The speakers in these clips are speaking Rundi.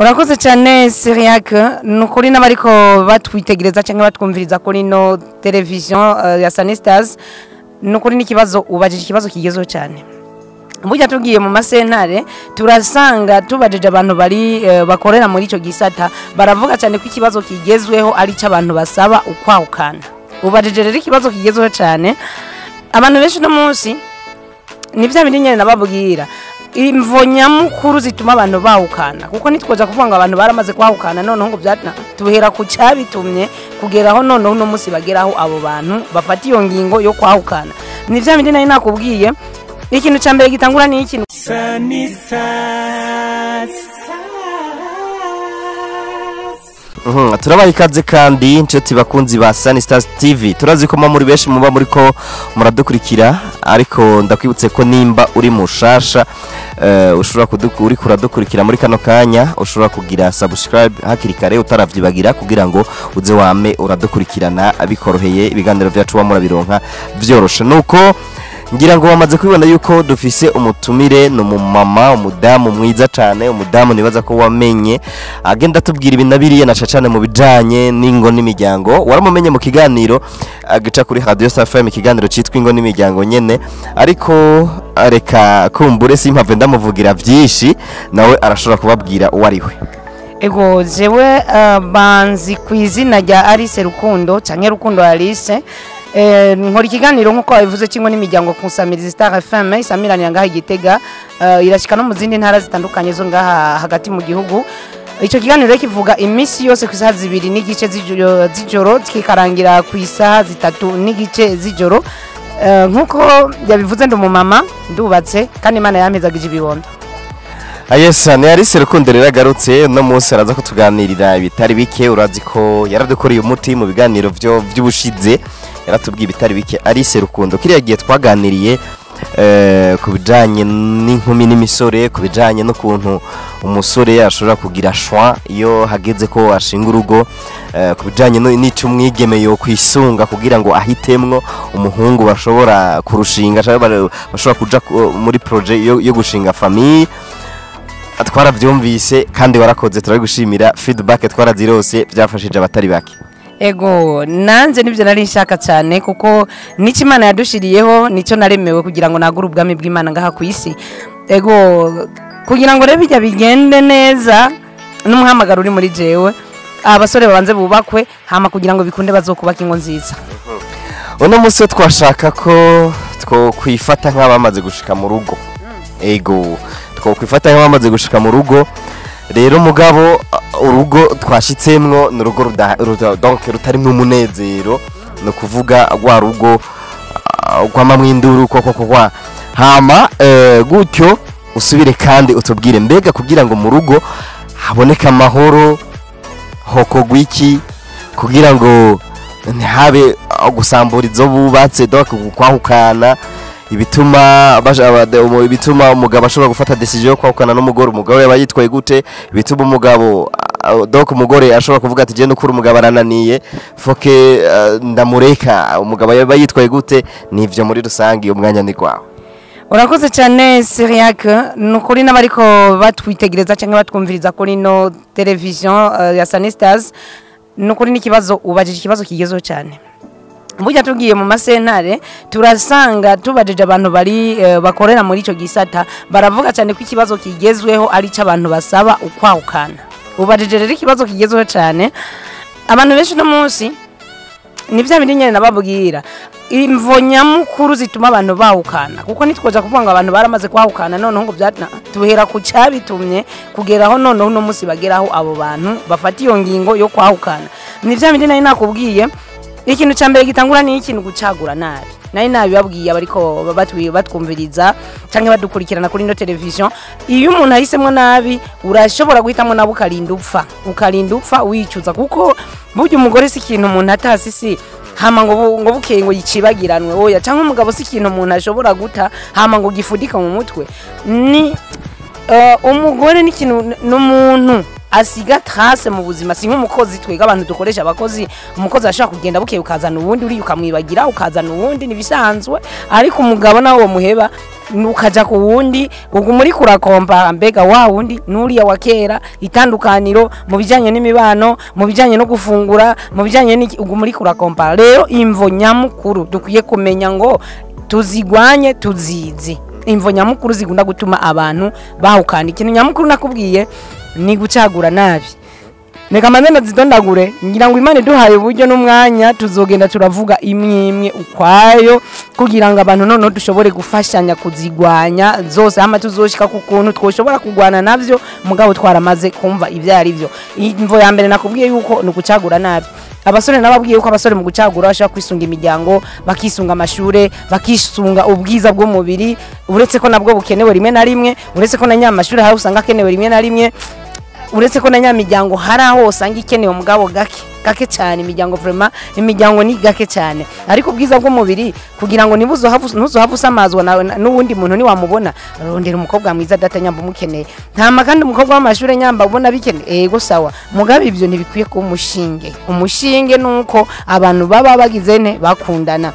Urakoze cyane, Cyriaque. Ni ukuri n'abariko batwitegereza cyangwa batwumviriza kuri ino televiziyo ya Sunny Stars, ni ukuri n'ikibazo ubajije, ikibazo kigezeho cyane. Burya tugiye mu masentare, turasanga tubajije abantu bari bakorera muri icyo gisata, baravuga cyane ko ikibazo kigezweho ari abantu basaba ukwahukana. Ubajije rero ikibazo kigezweho cyane. Abantu benshi uno munsi, ni bya bindi nyine nababwira, imvo nyamukuru zituma abantu bahukana, kuko ntitwoza kuvuga ngo abantu baramaze kwahukana noneho ngo byatna tuhera ku cyabitumye kugeraho noneho uno munsi bageraho abo bantu bafata iyo ngingo yo kwahukana. Ni bya bindi nari nakubwiye, ikintu cya mbere gitangura ni ikintu Sunny Stars. Turabaha ikaze kandi, inshuti bakunzi ba Sunny Stars TV. Turazi ko muba muri benshi, muba muri ko muradukurikira, ariko ndakwibutse ko nimba uri mushasha, ushobora uri kuradukurikira muri kano kanya, ushobora kugira subscribe hakiri kare utaravyibagira, kugira ngo uze wame uradukurikirana bikoroheye, ibiganiro byacu wa murabironka vyoroshe. Nuko ngira ngo bamaze kubibona yuko dufise umutumire, ni umumama, umudamu mwiza cyane, umudamu nibaza ko wamenye agenda atubwira ibintu biriya na cane mu bijanye n'ingo n'imiryango. Waramumenye mu kiganiro agica kuri Radio Star FM, ikiganiro citwa Ingo n'Imiryango nyene. Ariko reka kumbure simpave ndamuvugira byinshi, nawe arashobora kubabwira uwo ari we. Ego, jewe banzi ku izina rya Alice Rukundo canke Rukundo Alice. Nkora ikiganiro nk'uko babivuze cy'ingo n'imiryango ku Nsamirizi Star FM, isamiranira ngaha i Gitega, irashika no mu zindi ntara zitandukanye zo ngaha hagati mu gihugu. Icyo kiganiro rero kivuga iminsi yose ku isaha 2:30 z'ijoro, kikarangira ku isaha 3:30 z'ijoro. Nk'uko yabivuze, ndi umumama, ndubatse, kandi Imana yampezagije ibibondo. Ayesa ni Alice Rukundo rero agarutse no munsi, araza kutuganirira ibitari bike. Urazi ko yaradukoreye umuti mu biganiro byo by'ubushize, yaratubwiye ibitari bike. Alice Rukundo, kiriya gihe twaganiriye ku bijanye n'inkumi n'imisore, ku bijanye n'ukuntu umusore ashobora kugira choix iyo hageze ko ashinga urugo, ku bijanye n'ico umwigeme yo kwisunga kugira ngo ahitemwo umuhungu bashobora kurushinga canke bashobora kuja muri projet yo gushinga famille. Twaravyumvise kandi warakoze, turabigushimira. Feedback twarazirose, byafashije abatari bake. Ego, nanze nibyo nari nshaka cyane, kuko nicyo Imana yadushiriyeho, nicyo naremewe kugira ngo nagure ubwami bw'Imana ngaha ku isi. Ego, kugira ngo rero bijya bigende neza n'umuhamagaro uri muri jewe, abasore babanze bubakwe, hama kugira ngo bikunde bazokubaka ingo nziza. Uno munsi twashaka ko twokwifata nk'abamaze gushika mu rugo. Ego, twokwifata nk'abamaze gushika mu rugo rero, mugabo urugo twashitsemwo ni urugo donc rutarimwo umunezero, ni ukuvuga rwa rugo rwamamwo induru koko kwa hama. Gutyo usubire kandi utubwire, mbega kugira ngo mu rugo haboneke amahoro hokogwa iki, kugira ngo ntihabe gusambura izo bubatse, donc kwahukana, ibituma umugabo ashobora gufata décision yo kwahukana n'umugore, umugabo yaba yitwaye gute, ibituma umugabo, donc umugore ashobora kuvuga ati: "Je nukuri umugabo arananiye, foke ndamureka", umugabo yaba yitwaye gute? Nivyo muri rusange, umwanya ni kwawe. Urakoze cyane, Cyriaque. Ni ukuri n'abariko batwitegereza cyangwa batwumviriza kuri ino televiziyo ya Sunny Stars, ni ukuri n'ikibazo ubajije, ikibazo kigezeho cyane. Burya tugiye mu masentare, turasanga tubajije abantu bari bakorera muri icyo gisata, baravuga cyane ko ikibazo kigezweho ari abantu basaba ukwahukana. Ubajije rero ikibazo kigezweho cyane. Abantu benshi uno munsi, ni bya bindi nyine nababwira, imvo nyamukuru zituma abantu bahukana, kuko ntitwoza kuvuga ngo abantu baramaze kwahukana noneho ngo byatna tuhera ku cyabitumye kugeraho noneho uno munsi bageraho abo bantu bafata iyo ngingo yo kwahukana. Ni bya bindi nari nakubwiye, ikintu cya mbere gitangura ni ikintu gucagura nabi. Nari nabibabwiye abariko batwumviriza cyangwa badukurikirana kuri ino televiziyo, iyo umuntu ahisemo nabi, urashobora guhitamo nabi ukarinda upfa, ukarinda upfa wicuza, kuko burya umugore si ikintu umuntu atasi si hama ngo bukeye ngo yicibagiranwe, oya, cyangwa umugabo si ikintu umuntu ashobora guta hama ngo gifudika mu mutwe. Ni umugore ni ikintu, n'umuntu. Asiga trace mu buzima. Si nk'umukozi, twega abantu dukoresha abakozi, umukozi ashobora kugenda bukeye ukazana uwundi, uriya ukamwibagira ukazana uwundi, nibisanzwe. Ariko umugabo nawe muheba ukaja ku wundi, uguma uriko urakompara, mbega wa wundi n'uriya wa kera, itandukaniro mu bijanye n'imibano, mu bijanye no gufungura, mu bijanye n'iki, uguma uriko urakompara. Rero imvo nyamukuru dukwiye kumenya ngo tuzigwanye, tuzizi imvo nyamukuru zigunda gutuma abantu bahukana. Ikintu nyamukuru nakubwiye ni gucagura nabi. Reka manze ndazidondagure, ngira ngo Imana iduhaye uburyo n'umwanya tuzogenda turavuga imwe imwe ukwayo, kugira ngo abantu noneho dushobore gufashanya kuzigwanya zose, hama tuzoshika ku kuntu twoshobora kugwana navyo mugabo twaramaze kumva ibyo ari byo. Imvo ya mbere nakubwiye yuko ni ugucagura nabi. Abasore nababwiye yuko abasore mu gucagura bashobora kwisunga imiryango, bakisunga amashure, bakisunga ubwiza bw'umubiri, uretse ko nabwo bukenewe rimwe na rimwe, uretse ko na nyamashure hari usanga akenewe rimwe na rimwe, uretse ko na nyamiryango hari aho usanga ikenewe, mugabo gake gake cyane. Imiryango vraiment, imiryango ni gake cyane. Ariko ubwiza bw'umubiri, kugira ngo ntuzohave usamazwa n'uwundi muntu niwamubona, rondera umukobwa mwiza data nyamba umukeneye. Ntama kandi umukobwa w'amashure nyamba ubona bikeneye, ego sawa, mugabo ibyo ntibikwiye kuba umushinge. Umushinge nuko abantu baba bagize ne bakundana.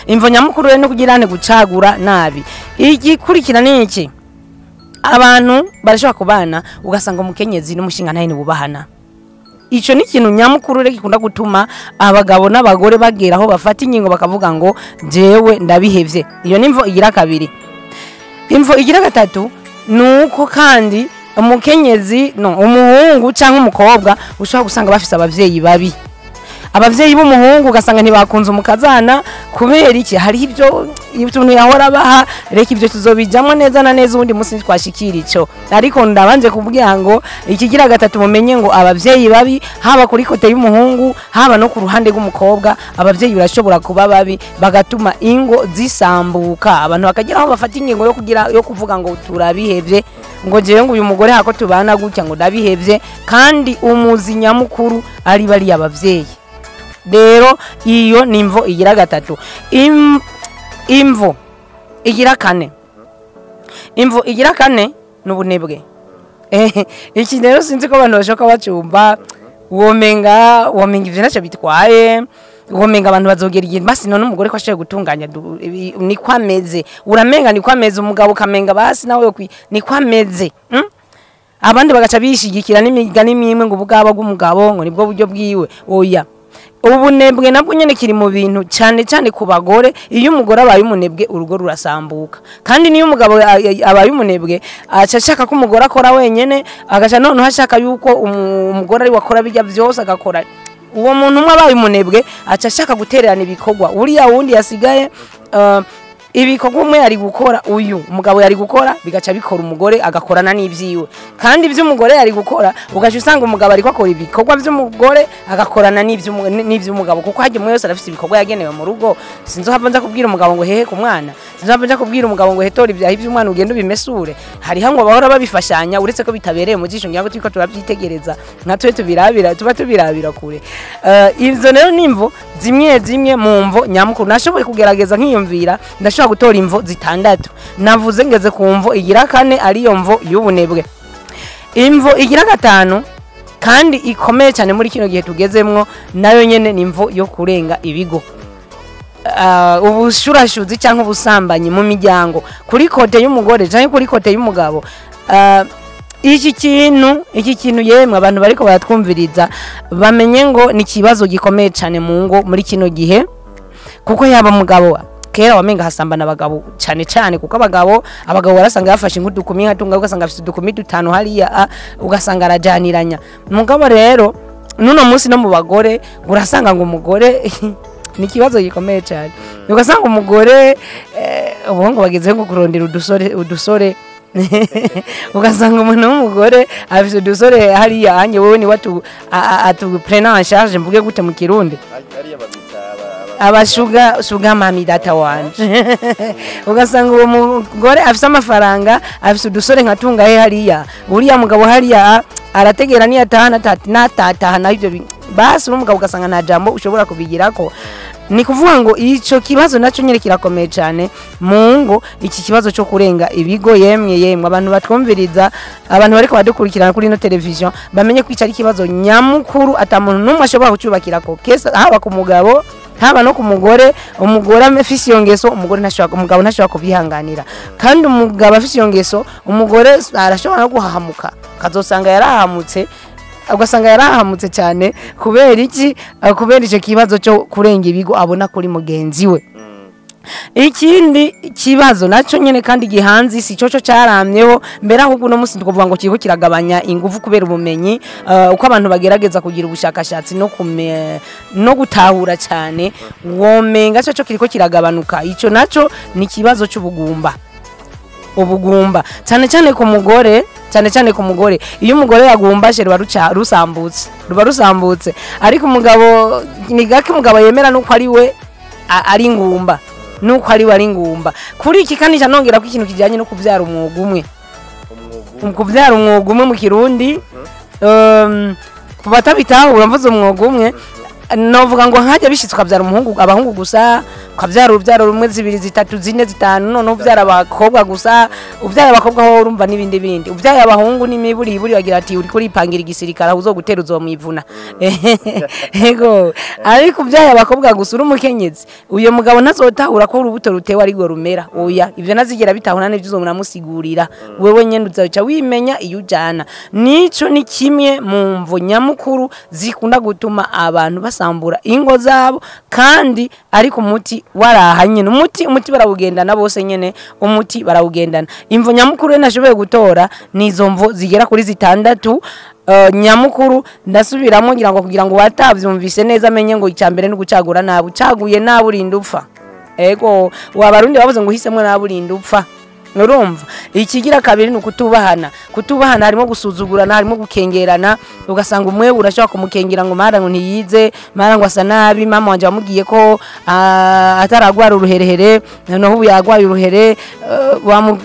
Imvo nyamukuru rero no kugira ne gucagura nabi. Igikurikira ni iki? Abantu barashobora kubana ugasanga umukenyezi n'umushinga ntahe ntibubahana. Ico ni ikintu nyamukuru rero gikunda gutuma abagabo n'abagore bagera aho bafata ingingo bakavuga ngo jewe ndabihevye. Iyo ni imvo igira kabiri. Imvo igira gatatu nuko kandi umukenyezi no umuhungu canke umukobwa ushobora gusanga bafise abavyeyi babi. Abavyeyi b'umuhungu ugasanga ntibakunze umukazana. Kubera iki? Hari ibyo utuntu yahora baha. Reka ibyo tuzobijamwo neza na neza ubundi munsi twashikira ico, ariko ndabanje kubwira ngo ikigira gatatu mumenye ngo abavyeyi babi, haba kuri côté y'umuhungu, haba no ku ruhande rw'umukobwa, abavyeyi barashobora kuba babi bagatuma ingo zisambuka, abantu bakagira aho bafata ingingo yo kugira yo kuvuga ngo turabihevye, ngo jewe ngo uyu mugore hako tubana gutya ngo ndabihevye, kandi umuzi nyamukuru ari bari abavyeyi. Rero iyo ni imvo igira gatatu. Imvo igira kane, imvo igira kane ni ubunebwe. Iki rero sinzi ko abantu bashoka bacumba, womenga ivyo ntacyo bitwaye, womenga abantu bazogera igihe basi none umugore ko ashoboye gutunganya niko ameze, uramenga niko ameze, umugabo ukamenga basi nawe niko ameze, Abandi bagaca bishigikira n'imigani imwe ngo ubugaba bw'umugabo ngo nibwo buryo bwiwe. Oya, ubunebwe nabwo nyene kiri mu bintu cyane cyane ku bagore. Iyo umugore abaye umunebwe urugo rurasambuka, kandi niyo umugabo abaye umunebwe aca ashaka ko umugore akora wenyene, agaca noneho ashaka yuko umugore ari we akora bijya byose agakora. Uwo muntu umwe abaye umunebwe aca ashaka gutererana ibikorwa uriya wundi yasigaye, ibikorwa umwe yari gukora, uyu umugabo yari gukora bigaca bikora umugore agakorana n'ivyiwe, kandi ivyo umugore yari gukora ugaca usanga umugabo ariko akora ibikorwa vy'umugore agakorana n'ivy'umugabo, kuko hajya umwe wese arafise ibikorwa yagenewe mu rugo. Sinzohava nza kubwira umugabo ngo hehe ku mwana, sinzohava nza kubwira umugabo ngo hetora ibyahi by'umwana ugende ubimesure. Hariho ngo bahora babifashanya, uretse ko bitabereye mu jisho, ngira ngo turiko turavyitegereza nka twe tubirabira, tuba tubirabira kure. Ivyo rero ni imvo zimwe zimwe mu mvo nyamukuru nashoboye kugerageza nkiyumvira, ndashobora gutora imvo zitandatu. Navuze ngeze ku mvo igira kane, ariyo mvo y'ubunebwe. Imvo igira gatanu kandi ikomeye cyane muri kino gihe tugezemwo, nayo nyene ni imvo yo kurenga ibigo. Ubushurashuzi cyangwa ubusambanyi mu miryango, kuri côté y'umugore cyangwa kuri côté y'umugabo. Iki kintu yemwe abantu bariko baratwumviriza bamenye ngo ni ikibazo gikomeye cyane mu ngo muri kino gihe, kuko yaba mugabo kera wamenga hasambana abagabo cyane cyane, kuko abagabo warasanga bafashe nk'udukumi nka tunga, ugasanga afite udukumi dutanu hariya, ugasanga arajaniranya. Mugabo rero nuno munsi no mu bagore urasanga ngo umugore ni ikibazo gikomeye cyane, ugasanga umugore ubu ngo bageze ngo kurondera udusore, ugasanga umuntu w'umugore afite udusore hariya anye wowe ni watu atu prena en charge, mvuge gute mu Kirundi, aba sugar mummy data wanje. Ugasanga uwo mugore afise amafaranga, afise udusore nka tungahe hariya, uriya mugabo hariya arategera niyataha natataha naho ivyo basi n'umugabo ugasanga nta jambo ushobora kubigirako. Ni kuvuga ngo ico kibazo naco nyene kirakomeye cyane mu ngo, iki kibazo cyo kurenga ibigo. Yemwe yemwe, abantu batwumviriza, abantu bariko badukurikirana kuri ino television, bamenye ko ico ari ikibazo nyamukuru, ata muntu n'umwe ashobora kucubakira ko kesa, haba ku mugabo, haba no ku mugore. Umugore afise iyo ngeso, umugore ntashobora, umugabo ntashobora kubyihanganira. Kandi umugabo afise iyo ngeso, umugore arashobora no guhahamuka, kazosanga yarahamutse, ugasanga yarahamutse cyane. Kubera iki? Kubera icyo kibazo cyo kurenga ibigo abona kuri mugenzi we. Ikindi kibazo nacyo nyene kandi gihanze isi, cyoco cyaramyeho mbere, ahubwo uno musi twavuga ngo kiriko kiragabanya ingufu kubera ubumenyi, uko abantu bagerageza kugira ubushakashatsi no gutahura cyane, womenga cyo kiriko kiragabanuka. Ico naco ni ikibazo cy'ubugumba. Ubugumba cyane cyane ku mugore, cyane cyane ku mugore. Iyo umugore yagumbashe ruba rusambutse, ruba rusambutse. Ariko umugabo ni gake umugabo yemera nuko ari we ari ingumba, nuko ari we ari ingumba. Kuri iki kandi nca nongera ko ikintu kijyanye no kubyara umwuga umwe, kubyara umwuga umwe mu Kirundi, ku batabitahura mvuze umwuga umwe, novuga ngo nkajya bishitse ukabyara umuhungu, abahungu gusa, ukabyara urubyaro rumwe, zibiri, zitatu, zine, zitanu, noneho ubyara abakobwa gusa. Ubyara abakobwa ho urumva n'ibindi bindi. Ubyaye abahungu n'imiburi iburi bagira ati uri kuripangira igisirikare, aho uzogutera uzomwivuna. Ego, ariko ubyaye abakobwa gusa uri umukenyezi, uyo mugabo ntazotahura ko urubuto rutewe ari rwo rumera. Oya, ivyo nazigera bitahura n'ivyo uzomunamusigurira. Wewe nyene uzaca wimenya iyo ujana. Nico ni kimwe mu mvo nyamukuru zikunda gutuma abantu basambura ingo zabo, kandi ariko umuti waraha nyene, umuti barawugendana bose nyene, umuti barawugendana. Imvo nyamukuru rero nashoboye gutora ni izo mvo zigera kuri zitandatu. Nyamukuru ndasubiramo ngira ngo kugira ngo watavyumvise neza amenye ngo icya mbere ni ugucagura nabi. Ucaguye nabi urinda upfa. Ego, wabarundi bavuze ngo uhisemo nabi urinda upfa. Urumva, ikigira kabiri ni ukutubahana. Kutubahana harimo gusuzugurana, harimo gukengerana. Ugasanga umwe urashobora kumukengera ngo mara ngo ntiyize, mara ngo asa nabi, mama wanje wamubwiye ko ataragwara uruherehere, noneho ubu yagwaye uruhere.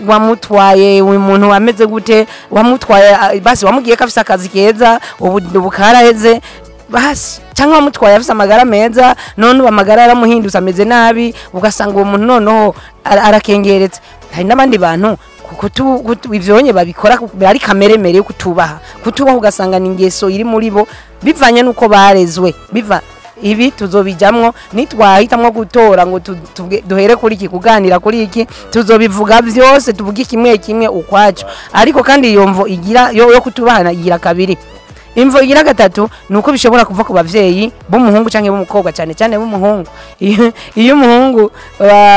Wamutwaye uyu muntu wameze gute? Wamutwaye, basi wamubwiye ko afise akazi keza, ubu karaheze basi. Cyangwa wamutwaye afise amagara meza, none ubu amagara yaramuhindutse, ameze nabi. Ugasanga uwo muntu noneho arakengeretse. Hari n'abandi bantu ivyonye babikora ari kamere mere yo kutubaha. Kutubaha ugasanga ni ingeso iri muri bo bivanye nuko barezwe. Biva ibi tuzobijamwo nitwahitamwo gutora ngo duhere kuri iki, kuganira kuri iki, tuzobivuga byose, tuvuge kimwe kimwe ukwaco. Ariko kandi iyo mvo igira yo kutubahana igira kabiri. Imvo igira gatatu ni uko bishobora kuva ku bavyeyi b'umuhungu canke b'umukobwa, cyane cyane b'umuhungu. Iyo umuhungu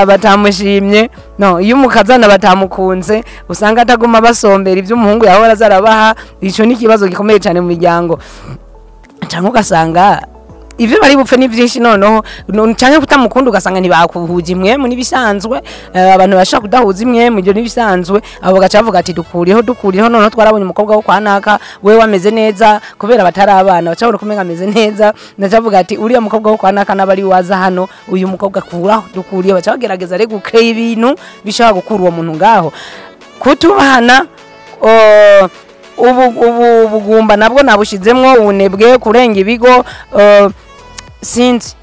batamushimye, no iyo umukazana batamukunze, usanga ataguma basombera ibyo umuhungu yahora azarabaha. Ico ni ikibazo gikomeye cyane mu miryango. Cyangwa ugasanga ivyo bari bupfe ni vyinshi noneho, canke kutamukunda, ugasanga ntibakuhuje imwemu n'ibisanzwe. Abantu bashaka kudahuza imwemu, ibyo n'ibisanzwe. Abo bagaca bavuga ati dukuriho, dukuriho, noneho twarabonye umukobwa wo kwa naka we wameze neza, kubera batari abana baca babona ko umenga ameze neza, ndaca bavuga ati uriya mukobwa wo kwa naka n'abari waza hano, uyu mukobwa kuraho, dukuriye. Baca bagerageza rero gukreya ibintu bishobora gukura uwo muntu ngaho. Kutubahana, ubu bugumba nabwo nabushizemwo, ubunebwe, kurenga ibigo, sinzi,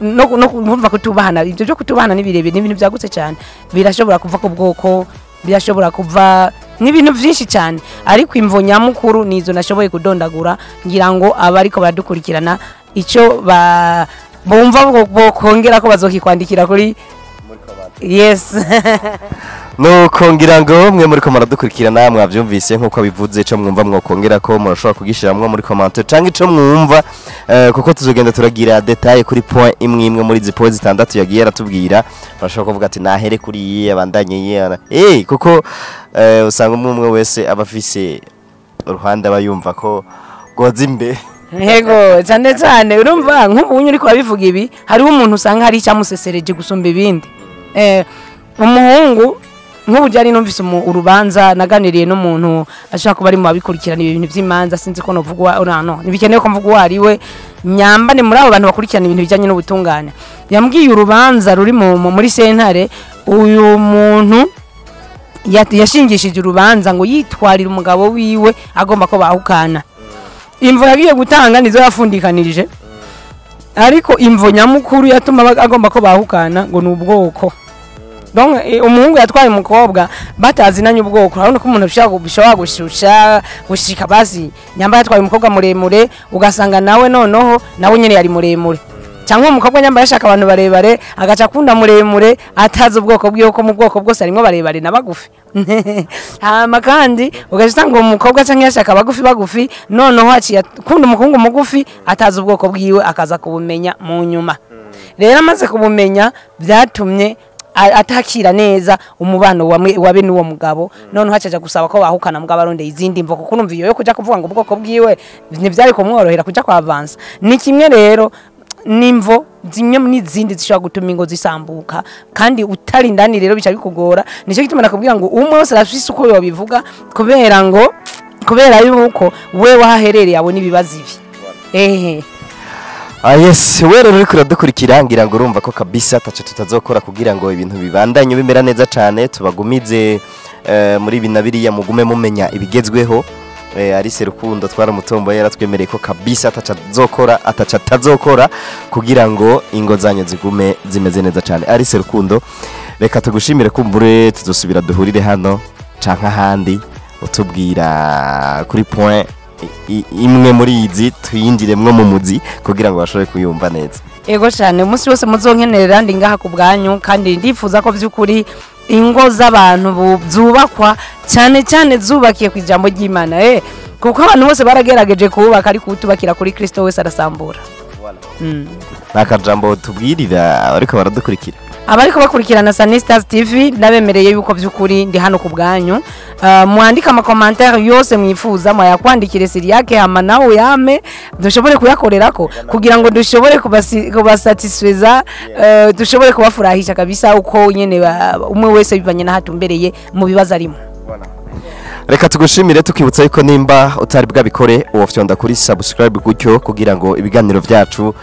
no kumva kutubahana. Ibyo byo kutubahana ni birebire, ni ibintu byagutse cyane. Birashobora kuva ku bwoko, birashobora kuva n'ibintu byinshi cyane. Ariko imvo nyamukuru nizo nashoboye kudondagura, ngira ngo abariko baradukurikirana icyo bumva bokongera ko bazokikwandikira kuri yes. Nuko ngira ngo mwe muri ko muradukurikirana mwavyumvise nkuko bivuze. Ico mwumva mwokongera ko murashobora kugishiramwo muri commentaire, canke ico mwumva, kuko tuzogenda turagira détail kuri point imwe imwe muri izi point zitandatu yagiye aratubwira. Murashobora kuvuga ati nahere kuri iyi, abandanye iyi, kuko usanga umwe umwe wese aba afise uruhande aba yumva ko rwoza imbere. Yego, cyane cyane urumva nk'ubu uriko urabivuga ibi, hariho umuntu usanga hari icyamusesereje gusumba ibindi. Umuhungu nk'ubu byari, numvise urubanza naganiriye n'umuntu ashobora kuba ari mu babikurikirana ibi bintu by'imanza. Sinzi ko novuga, no ntibikenewe ko mvuga uwo ari we. Nyambane muri abo bantu bakurikirana ibintu bijyanye n'ubutungane, yambwiye urubanza ruri muri sentare. Uyu muntu yashingishije urubanza ngo yitwarire umugabo wiwe, agomba ko bahukana. Imvo yagiye gutanga nizo yafundikanirije. Ariko imvo nyamukuru yatuma agomba ko bahukana ngo ni ubwoko. Donc umuhungu yatwaye umukobwa batazinanye ubwoko. Urabona ko umuntu bishobora gushusha gushika, basi nyamba yatwaye umukobwa muremure, ugasanga nawe noneho nawe nyene yari muremure, cyangwa umukobwa nyamba yashaka abantu barebare, agaca akunda muremure atazi ubwoko bwiwe, ko mu bwoko bwose harimo barebare na bagufi. Hama kandi ugaca usanga uwo mukobwa cyangwa yashaka bagufi bagufi, noneho aciye akunda umuhungu mugufi atazi ubwoko bwiwe, akaza kubumenya mu nyuma. Rero amaze kubumenya, byatumye atakira neza umubano wabe n'uwo mugabo. Noneho hacaja gusaba ko bahukana, mugabo arondeye izindi mvo, kuko urumva iyo yo kuja kuvuga ngo ubwoko bwiwe ntivyari kumworohera kuja kwa avansa. Ni kimwe rero n'imvo zimwe n'izindi zishobora gutuma ingo zisambuka, kandi utari indani rero bica bikugora. Nicyo gituma nakubwira ngo umwe wese arafise uko yobivuga, kubera yuko we wahaherereye abona ibibazo ibi ehe. Ah yes, we rero uriko uradukurikira, ngira ngo urumva ko kabisa ataco tutazokora kugira ngo ibintu bibandanye bimera neza cane, tubagumize muri ibi na biriya, mugume mumenya ibigezweho. Alice Rukundo twaramutomboye, yaratwemereye ko kabisa ataco azokora, ataco atazokora kugira ngo ingo zanyu zigume zimeze neza cane. Alice Rukundo, reka tugushimire, kumbure tuzosubira duhurire hano canke ahandi, utubwira kuri point imwe muri izi, tuyinjiremwo mu muzi kugira ngo bashobore kuyumva neza. Ego cyane, umunsi wose muzonkenerera ndi ngaha ku bwanyu, kandi ndifuza ko by'ukuri ingo z'abantu zubakwa cyane cyane zubakiye ku ijambo ry'Imana, kuko abantu bose baragerageje kubaka, ariko utubakira kuri Kristo wese arasambura. Nta kajambo tubwirira ariko baradukurikira? Abariko bakurikirana Sunny Stars TV, ndabemereye yuko by'ukuri ndi hano ku bwanyu. Mwandike ama commentaire yose mwifuza, mwayakwandikire Siriyake, hama nawe yame dushobore kuyakorerako kugira ngo dushobore kubasatisfeza, dushobore kubafurahisha kabisa, uko nyene umwe wese bivanye n'ahatumbereye mu bibazo arimo. Reka tugushimire, tukibutsa yuko nimba utari bwabikore wofyonda kuri subscribe gutyo kugira ngo ibiganiro byacu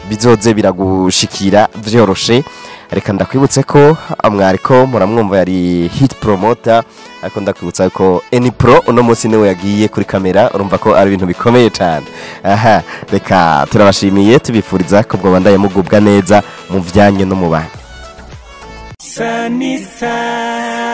bizoze biragushikira vyoroshe. Reka ndakwibutse ko mwariko muramwumva yari Hit Promoter, ariko ndakwibutsa ko Eni Pro uno munsi niwe yagiye kuri kamera. Urumva ko ari ibintu bikomeye cyane. Aha reka turabashimiye, tubifuriza ko bwobandanya mugubwa neza mu vyanyu no mu banyu. Sunny Stars.